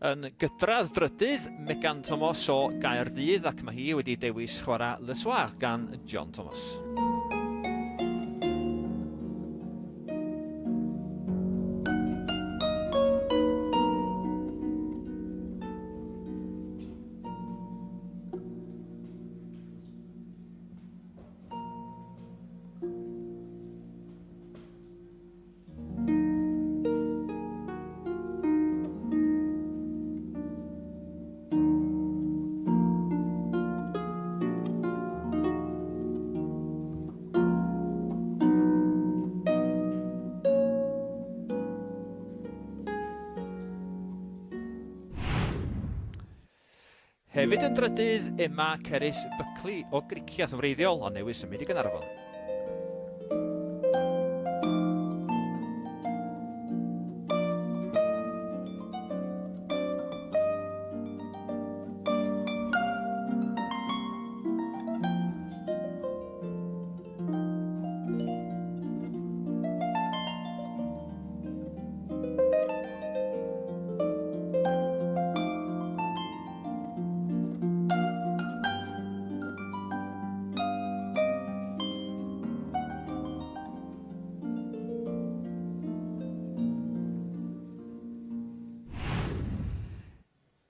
Yn gydradd drydydd, Megan Thomas o Gaerdydd ac mae hi wedi dewis chwarae Le Soir gan John Thomas. Hefyd yn drydydd, Emma Cerys Buckley o Gricieth yn wreiddiol, ond newydd symud i Gaernarfon.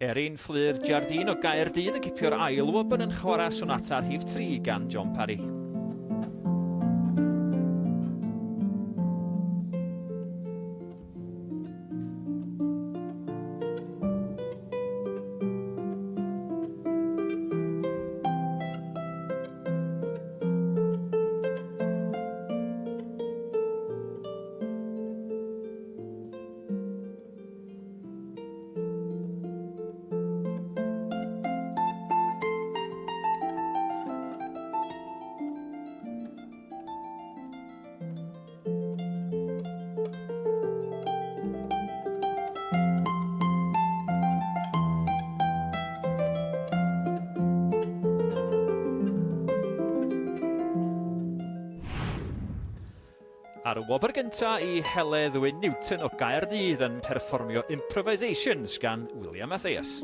Erin Fflur Jardine o Gaerdydd yn cipio'r ail wobr yn chwarae sonata rhif 3 gan John Parry. A'r wobr gynta i Heledd Wyn Newton o Gaerdydd yn perfformio Improvisations gan William Mathias.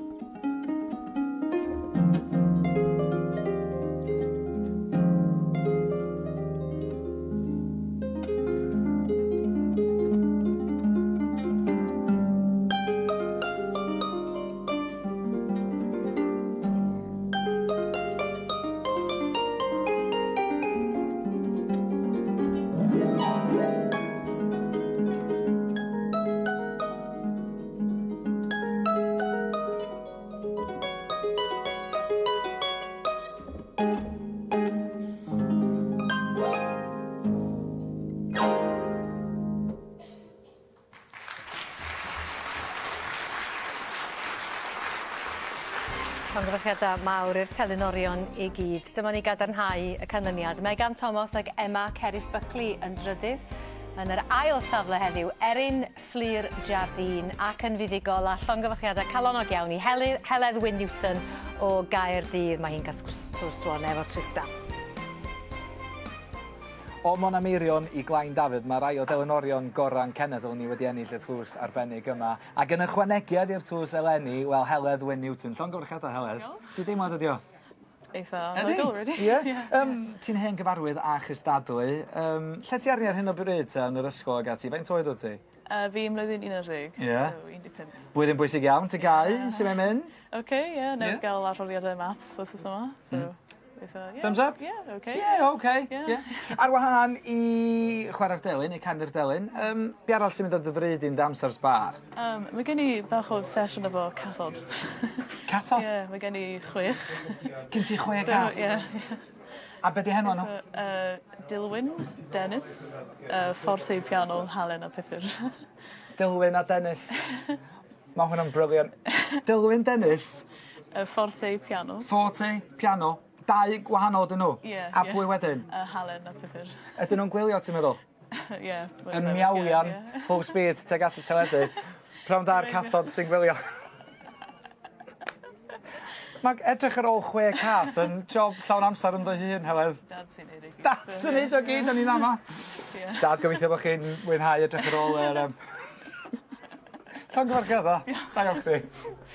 Llongyfarchiadau mawr i'r telynorion i gyd. Dyma ni gadarnhau y canlyniad. Megan Thomas ac Emma Cerys Buckley yn drydydd. Yn yr ail safle heddiw, Erin Fflur Jardine ac yn fuddugol a llongyfarchiadau calonnog iawn i Heli- Heledd Wyn Newton o Gaerdydd. Mae hi'n cael sgwrs sgwrs rŵan efo Trystan. O Mona Meirion i Glain Dafydd, mae rai o delynorion gorau'n cenedl ni wedi ennill y tlws arbennig yma. Ac yn ychwanegiad i'r tlws eleni, wel, Heledd Wyn Newton. Llongyfarchiadau, Heledd. Diolch. Sut deimlad ydi o? Eitha anhygoel rili. Ie? Yym ti'n hen gyfarwydd â chystadlu. Yym lle ti arni ar hyn o bryd 'te yn yr ysgol ag ati? Faint oed wt ti? Yy fi ym mlwyddyn 11. Ie. So 15. Blwyddyn bwysig iawn, TGAU, Ie. su' mae'n mynd? Oce ie newydd Ie? ga'l arholiade maths wthnos yma so Hmm. eitha ie. Thumbs up? Ie oce. Ie oce. Ie. Ie. Ar wahân i chwarae'r delyn neu canu'r delyn yym be' arall sy'n mynd ar dy fryd di'n dy amser sbâr? Yym ma' gen i bach o obsession efo cathod. Cathod? Ie ma' gen i chwech. Gen ti chwe cath? So ie ie. A be' 'di henwa n'w? Yy Dilwyn, Dennis, yy Forte Piano, Halen a Pupur. Dilwyn a Dennis. Ma' hwnna'n brilliant. Dilwyn Dennis. Forte Piano. Forte Piano. Dau gwahanol 'dyn nhw? Ie. A pwy wedyn? Halen a Pupur. Ydyn nw'n gwylio ti'n meddwl? Ie. Yn miawian full speed tuag at y teledu. Pnawn da'r cathod sy'n gwylio. Ma' edrych ar ôl chwe cath yn job llawn amser ynddo 'i hun Heledd. Dad sy'n neud e gyd. Dad sy'n neud o gyd o'n i'n ama. Ie. Dad gobeithio bo' chi'n mwynhau edrych ar ôl yr yym Llongyfarchiada. Da iawn chdi.